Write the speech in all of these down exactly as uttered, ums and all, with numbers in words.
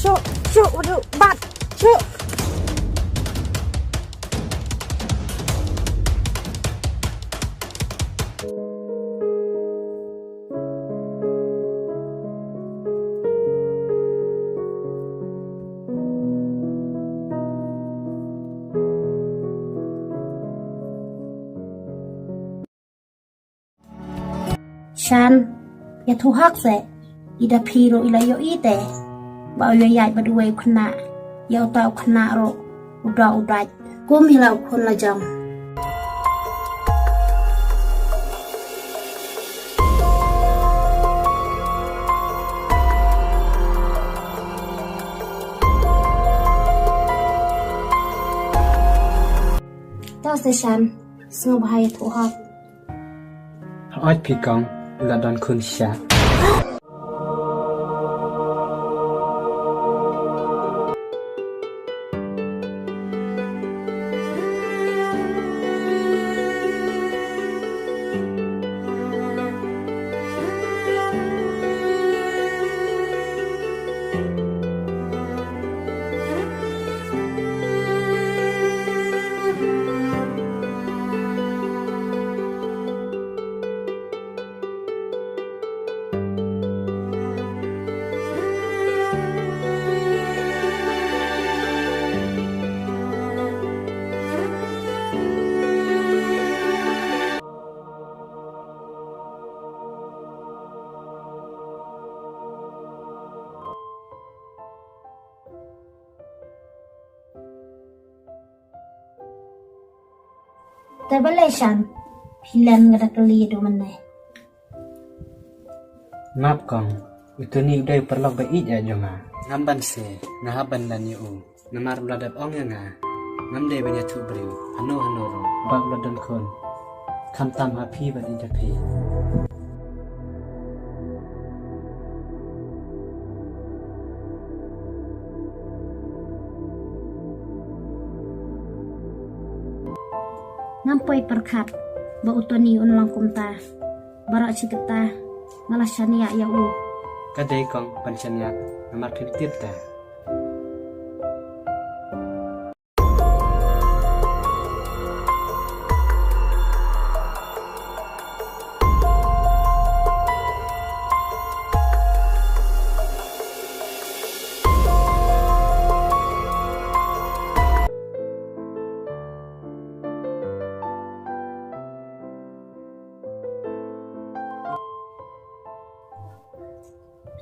Shuh, shuh, waduh, bat, shuh. Shan, ïathuh hok seh, i da phi ruh i la ïohi te ba u ïaid bad uwei u khynnah, ïa uta u khynnah ruh u doh u dait kum hi la u khun la jong. To seh Shan, sngewbha ïathuh hok. Hooid phi kong, u la don khun shisha. Te balei Shan, phi len nga da kylli ïa u mynne. Map kong, uto ni u dei u paralok ba ïeit ïa jong nga. Ngam ban sngewthuh, nga hap ban len ïa u. Namar u la dep ong ïa nga, ngam dei ban ïathuh briew hano hano ruh ba u la don khun, khamtam ha phi bad i da phi. Ngam poi pyrkhat ba u Tony un long kumta. Baroh shi katta nga la shaniah ïa u. Ka dei kong ban shaniah namar phim tip te.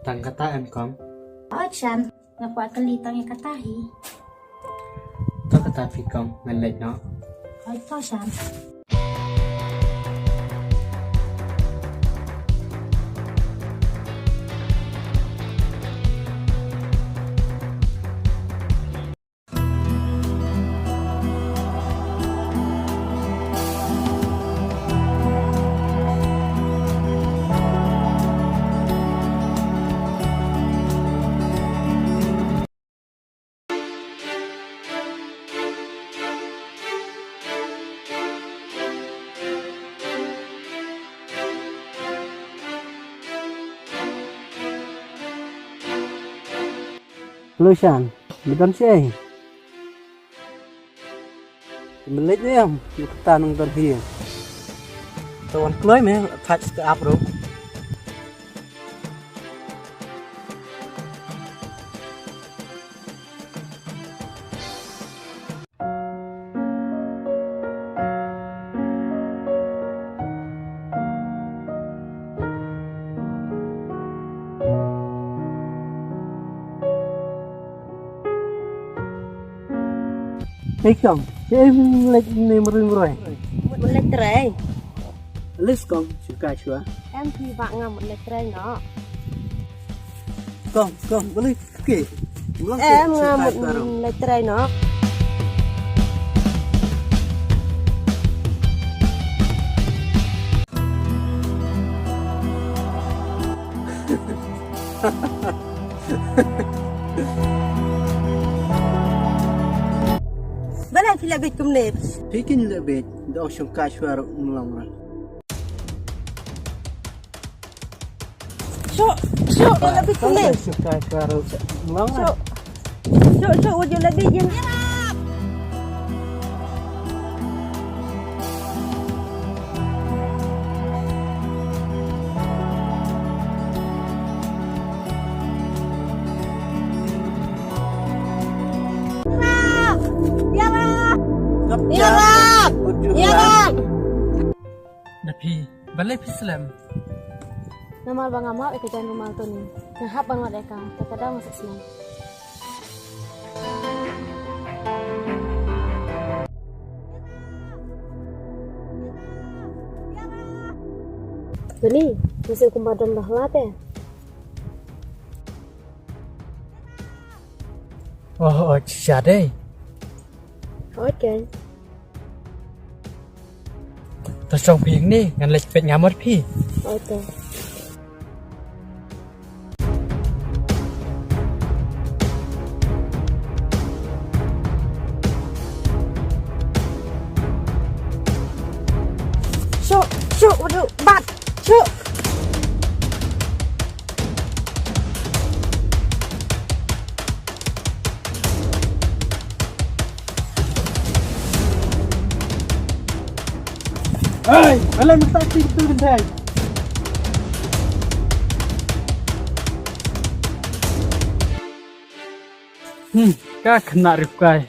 Tang kata em kong? Hooid Shan, nga kwah kylli tang ïa kata hi. To kata phi kong, ngan leit noh. Hooid to Shan. Hello Shan, me don shaei? Me leit ne em? Me kata nang don hi. To wan kloi me, thach ka ap ruh. Hei kong, hei lek ne mrui mrui. Mut lek trei. Lis kong, shuka shua. Em phi ba nga mut lek trei no. Kong, kong, beli. Oke. Em nga mut lek trei no. Balei phi la bit kumne? Phi kin la bit, da ong shong ka shwa ru mlong ra. Shuh, shuh, la bit kumne. Shong ka shwa ru mlong ra. Shuh. Shu, shu, would you let me in? Ïarap! Ïarap! Da phi, balei phi slem? Namar ba nga map ïa ka jaiñ rumal Tony. Nga hap ban wad ïa ka, te ka daw nga sa slem. Tony, nga sngewbha don ba hla te. Oh, oh, shisha dei. Hooid keiñ. To shong phi hangne, ngan leit peit nga mot phi. Hooid te. Shu, shu, wadu, bat, shu. Hei, balei mynta phi kyntu kynthei? Hmm, ka khynnah riewkai.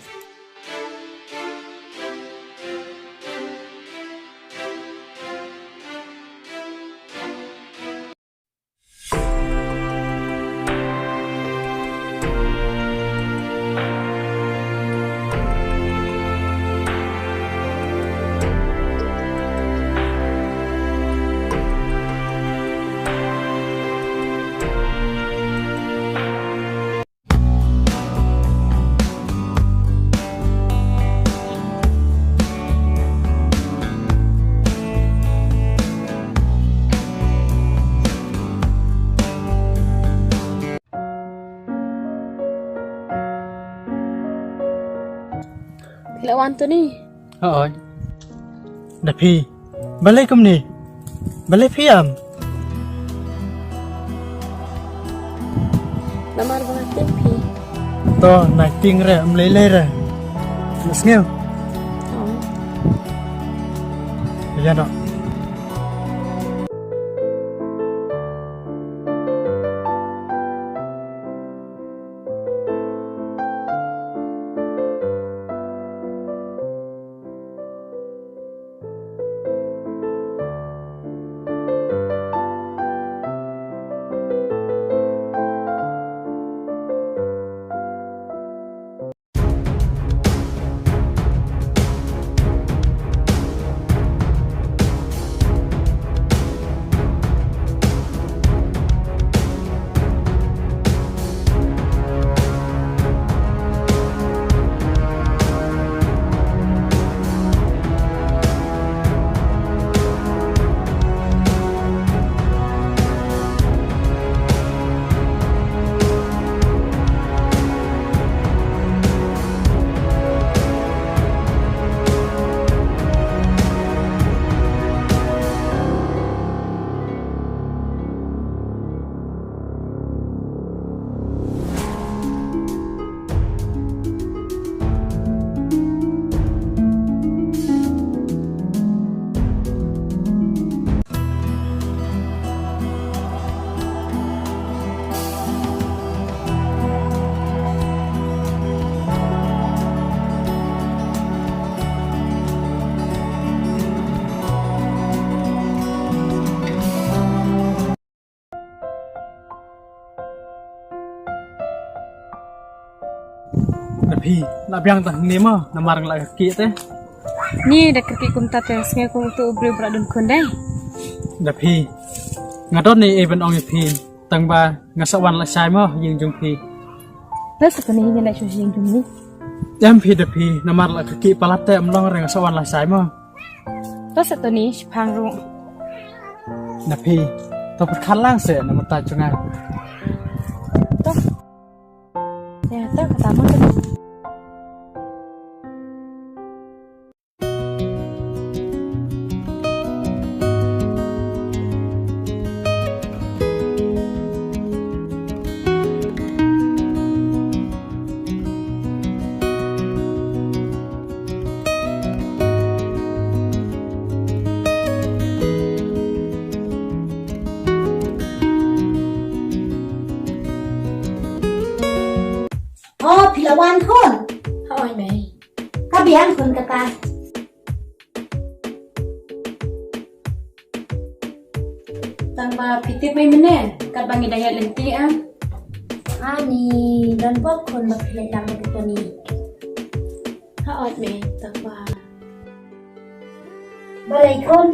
Phi la wan Tony? Hooid. Da phi. Balei kumne? Balei phi ïam? Namar ba nga tieng phi. To, nai tieng re, ym lei lei re. Nai sngew. Oh. Ïa noh. Da phi, la biang tang hangne mo, namar nga la kyrkieh te. Ni da kyrkieh kumta te, sngew kum uto u briew ba la don khun dei. Da phi, nga don ei ei ban ong ïa phi, tang ba nga sa wan lashai mo ïing jong phi. Te sa kane hi ngi leit sha ïing jong ngi. Em phi da phi, namar la kyrkieh palat te, ym long re, nga sa wan lashai mo. To sa Tony, shipang ruh. Na phi, to pyrkhat lang seh na mynta jong nga. To. Ïa, to kata mo to. Wan khun. Hooid mei. Ka biang khun kata. Tang ba phi tip mei mynne katba ngi dang ïaid lynti ah. Ani don pok khun ba phi leit lang kata ni. Hooid mei, tang ba. Balei khun?